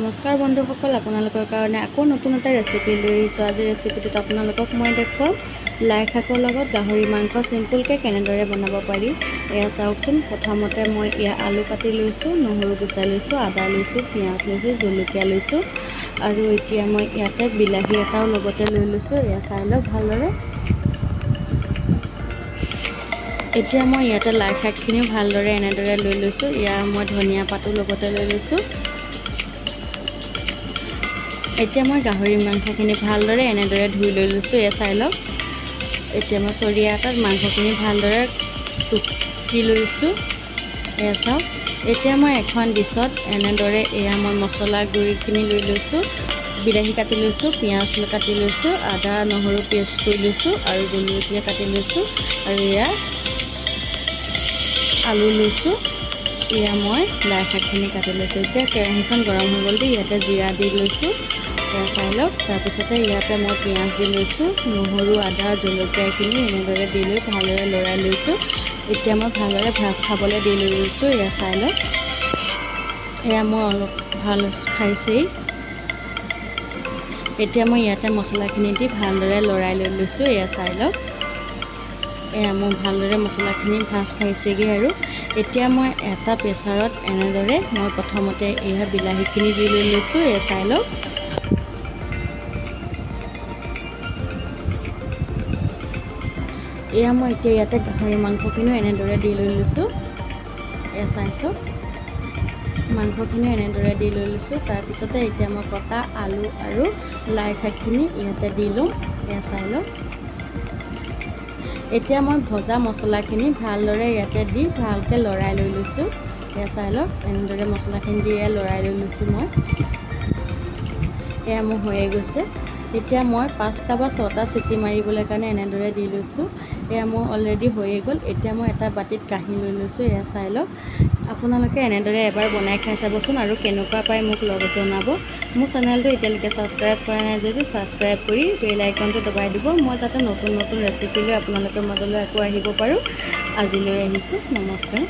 নমস্কাৰ বন্ধুসকল, আপোনালোকৰ কাৰণে আকৌ নতুন এটা ৰেচিপি লৈ আহিছোঁ। আজি ৰেচিপিটোত আপোনালোকক মই দেখুৱাম লাই শাকৰ লগত গাহৰি মাংস চিম্পুলকৈ কেনেদৰে বনাব পাৰি। এয়া চাওকচোন, প্ৰথমতে মই এয়া আলু কাটি লৈছোঁ, নহৰু গুচাই লৈছোঁ, আদা লৈছোঁ, পিঁয়াজ লৈছোঁ, জলকীয়া লৈছোঁ আৰু এতিয়া মই ইয়াতে বিলাহী এটাও লগতে লৈ লৈছোঁ। এয়া চাই লওক ভালদৰে। এতিয়া মই ইয়াতে লাই শাকখিনিও ভালদৰে এনেদৰে লৈ লৈছোঁ। ইয়াৰ মই ধনিয়া পাতো লগতে লৈ লৈছোঁ। এতিয়া মই গাহৰি মাংসখিনি ভালদৰে এনেদৰে ধুই লৈ লৈছোঁ। এয়া চাই লওক। এতিয়া মই চৰিয়া এটাত মাংসখিনি ভালদৰে টুকি লৈছোঁ। এয়া চাওক। এতিয়া মই এখন ডিছত এনেদৰে এয়া মই মছলা গুড়িখিনি লৈ লৈছোঁ, বিলাহী কাটি লৈছোঁ, পিঁয়াজ কাটি লৈছোঁ, আদা নহৰু পেষ্ট কৰি লৈছোঁ আৰু জলকীয়া কাটি লৈছোঁ আৰু এয়া আলু লৈছোঁ। এয়া মই লাই শাকখিনি কাটি লৈছোঁ। এতিয়া কেৰাহীখন গৰম হৈ গ'ল দি ইয়াতে জিৰা দি লৈছোঁ। এয়া চাই লওক। তাৰপিছতে ইয়াতে মই পিঁয়াজ দি লৈছোঁ, নহৰু আদা জলকীয়াখিনি এনেদৰে দি লৈ ভালদৰে লৰাই লৈছোঁ। এতিয়া মই ভালদৰে ভাজ খাবলৈ দি লৈ লৈছোঁ। এয়া চাই লওক। এয়া মই অলপ ভাল খাইছেই। এতিয়া মই ইয়াতে মছলাখিনি দি ভালদৰে লৰাই লৈ লৈছোঁ। এয়া চাই লওক। এয়া মোৰ ভালদৰে মছলাখিনি ভাজ খাইছেগৈ আৰু এতিয়া মই এটা প্ৰেছাৰত এনেদৰে মই প্ৰথমতে এয়া বিলাহীখিনি দি লৈ লৈছোঁ। এয়া চাই লওক। এয়া মই এতিয়া ইয়াতে গাহৰি মাংসখিনিও এনেদৰে দি লৈ লৈছোঁ। এয়া চাইছোঁ, মাংসখিনিও এনেদৰে দি লৈ লৈছোঁ। তাৰপিছতে এতিয়া মই কটা আলু আৰু লাই শাকখিনি ইয়াতে দি ল'ম। এয়া চাই লওক। এতিয়া মই ভজা মছলাখিনি ভালদৰে ইয়াতে দি ভালকৈ লৰাই লৈ লৈছোঁ। এয়া চাই লওক, এনেদৰে মছলাখিনি দি এয়া লৰাই লৈ লৈছোঁ মই। এয়া মোৰ হৈয়ে গৈছে। এতিয়া মই 5টা বা 6টা চিটি মাৰিবলৈ কাৰণে এনেদৰে দি লৈছোঁ। এয়া মোৰ অলৰেডি হৈয়ে গ'ল। এতিয়া মই এটা বাতিত কাঁহী লৈ লৈছোঁ। এয়া চাই লওক। আপোনালোকে এনেদৰে এবাৰ বনাই খাই চাবচোন আৰু কেনেকুৱা পায় মোক লগত জনাব। মোৰ চেনেলটো এতিয়ালৈকে ছাবস্ক্ৰাইব কৰা নাই যদি ছাবস্ক্ৰাইব কৰি বেল আইকনটো দবাই দিব, মই যাতে নতুন নতুন ৰেচিপি লৈ আপোনালোকৰ মাজলৈ আকৌ আহিব পাৰোঁ। আজিলৈ আহিছোঁ, নমস্কাৰ।